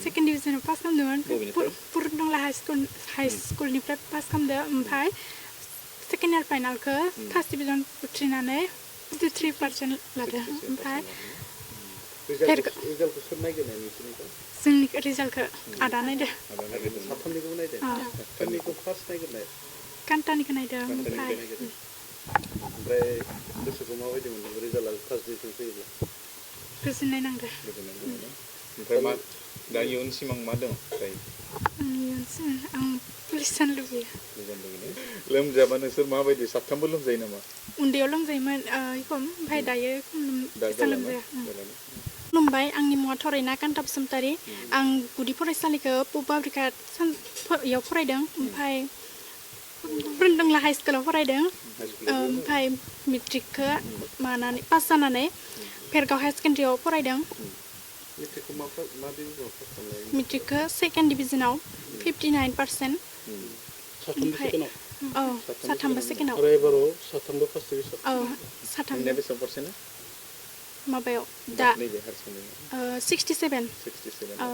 second डिभिजनाव pass खालामदोंमोन पुरनदंला high स्कुलनिफ्राय pass खालामदो ओमफ्राय सेकेन्ड इयार फाइनालखौ फार्स्ट डिभिजन उथ्रिनानै 53% लादों ओमफ्राय रिजाल्टखौ सोर नायगोन नोंसोरनिखौ जोंनि रिजाल्टखौ आदा नायदो साथामनिखौबो नायदो सोरनिखौ फार्स्ट नायगोरनाय कान्टानिखौ नायदों ओमफ्राय गोसोखौ माबायदि मोनदों रिजाल्टआ फार्स्ट डिभिजन फैयोब्ला गोजोननाय नांदो ओमफ्राय मा दा इयुन सिमां मा दं दायो आं पुलिस जानो लुबैयो लोमजाबा नोंसोर माबायदि साथामबो लोमजायो नामा उन्दैयाव लोमजायोमोन एखम ओमफ्राय दायो एसेबां लोमजाया खुलुमबाय आंनि मुङा थरायना कान्ता बसुमतारी आं गुदि फरायसालिखौ इयाव फरायदों ओमफ्राय पुरनदंला हाइ स्कुलाव फरायदों ओमफ्राय मेट्रिकखौ मानानै पास जानानै भेरगाव हायार सेकेन्डारियाव फरायदों मेट्रिकखौ सेकेन्ड डिभिजनाव 59% ओमफ्राय औ साथामबो सेकेन्डआव औ साथामबो माबायाव दा 67 औ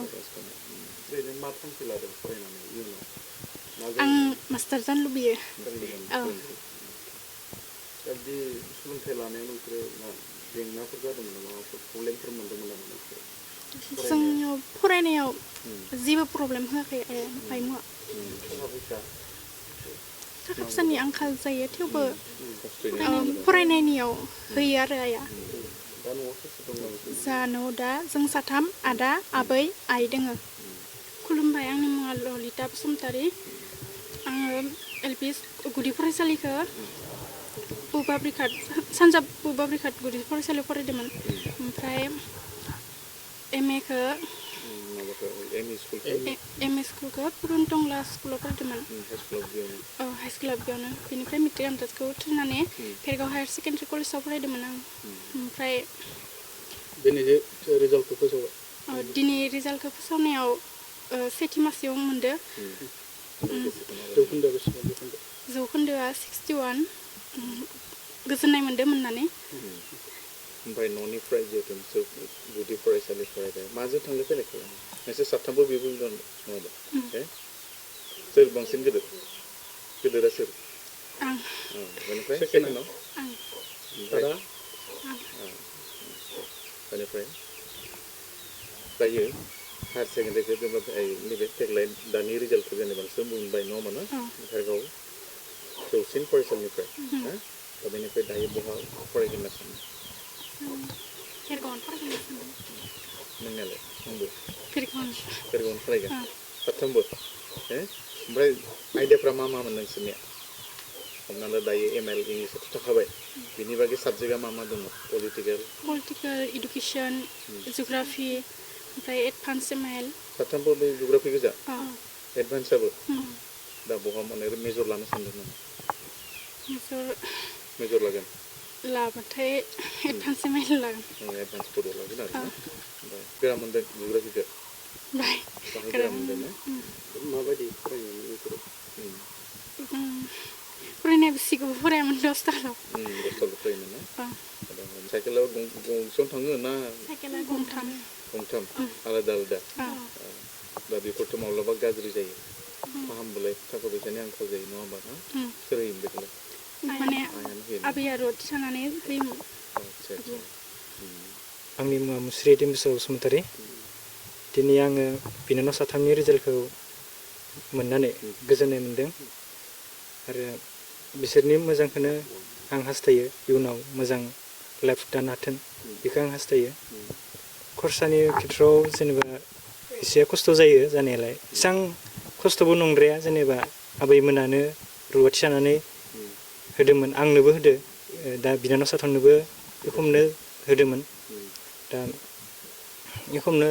आं मास्टार जानो लुबैयो औ दा सोलोंथाइ लानायाव नोंसोरो जेंनाफोर जादोंमोन नामा माबाफोर प्रब्लेमफोर मोन्दोंमोन नामा नोंसोरो जोंनियाव फरायनायाव जेबो प्रब्लेम होआखै आइमुआ थाखा फैसानि आंखाल जायो थेवबो फरायनायनियाव होयो आरो आइया जा न'आव दा जों साथाम आदा आबै आइ दोङो खुलुमबाय आंनि मुङा ललिता बसुमतारी आङो एलपि गुदि फरायसालिखौ सानजा बुबाब्रिखाट गुदि फरायसालियाव फरायदोंमोन ओमफ्राय एमएखौ एम ए स्कुलखौ पुरनदंला स्कुलाव फरायदोंमोन औ हाइ स्कुलाव बेयावनो बेनिफ्राय मेट्रिक आनजादखौ उथ्रिनानै भेरगाव हायार सेकेन्डारि कलेजाव फरायदोंमोन आं ओमफ्राय दिनै रिजाल्टखौ फोसावनायाव सेथि मासियाव मोनदो जौखोन्दोआ 61 गोजोननाय मोनदों मोननानै ओमफ्राय न'निफ्राय जिहेतु नोंसोर गुदि फरायसालि फरायबाय माजों थांलाय फैलाय खालामो नोंसोर साथामबो बेबो नङाबा सोर बांसिन गिदिरा सोर बेनिफ्राय सेकेन्डआव बेनिफ्राय दायो हायार सेकेन्डारिखौ जेनेबा नैबे देग्लाय दानि रिजाल्टखौ जेनेबा नोंसोर मोनबाय नङा होमबा ना भेरगाव जौसिन फरायसालिनिफ्राय दा बेनिफ्राय दायो बहा फरायगोन होनना सानो नोंनियालाय नोंबो भेरगावनो फरायगोन साथामबो ओमफ्राय आयदाफ्रा मा मामोन नोंसोरनिया हमना ला दायो एमएल इंलिसआथ' थाखाबाय बिनि बागै साबजेक्टआ मा दङ पलिटिकेल इडुकेसन जिअग्राफि ओमफ्राय एडभान्स एमएल साथामबो बे जिअग्राफि गोजा एडभान्सआबो दा बहा माने मेजर लानो सानदों नामा मेजर लागोन लाबाथाय एडभान्स एमएल लागोन एडभान्स बड' लागोन आरो ना ओमफ्राय गोरा मोनदों जिअग्राफिखौ गोरा मोनदों ना माबायदि फरायनायनि फरायनाया बेसिखौबो फरायामोन 10 थाखायाव फरायोमोन ना साइकेलाव गंसेयावनो थाङो ना साइकेला गंथाम आलादा दा बेफोरथ' माब्लाबा गाज्रि जायो फाहामबोलाय थाखा फैसानि आंखाल जायो नङा होमबा ना सोर होयोमोन बेखौलाय माने आबैया रड थिखांनानै होयोमोन आंनि मुङा मुस्रि दिम्बुसा बसुमतारी दिनै आङो बिनानाव साथामनि रिजाल्टखौ मोननानै गोजोननाय मोन्दों आरो बिसोरनि मोजांखौनो आं हास्थायो इयुनाव मोजां लाइफ दानो हाथों बेखौ आं हास्थायो खरसानि खेथ्रआव जेनेबा एसे खस्थ' जायो जानायालाय एसेबां खस्थ'बो नंद्राया जेनेबा आबैमोनानो रुवाथि जानानै होदोंमोन आंनोबो होदो दा बिनानाव साथामनोबो एखमनो होदोंमोन दा एखमनो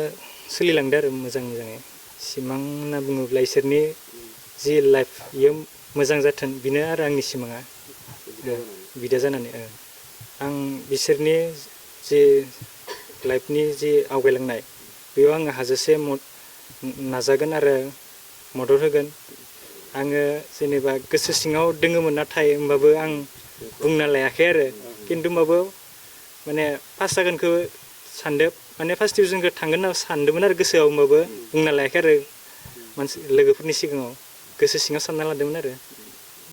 सोलिलांदो आरो मोजाङै सिमां होनना बुङोब्ला इसोरनि जि लाइफ इयो मोजां जाथों बेनो आरो आंनि सिमाङा बिदा जानानै आं बिसोरनि जि लाइफनि जि आवगायलांनाय बेयाव आङो हाजासे नाजागोन आरो मदद होगोन आङो जेनेबा गोसो सिङाव दोङोमोन नाथाय होमबाबो आं बुंना लायाखै आरो खिन्थु होमबाबो माने पास जागोनखौ सानदों माने फार्स्ट डिभिजनखौ थांगोन होनना सानदोंमोन आरो गोसोआव होमबाबो बुंना लायाखै आरो मानसि लोगोफोरनि सिगाङाव गोसो सिङाव सानना लादोंमोन आरो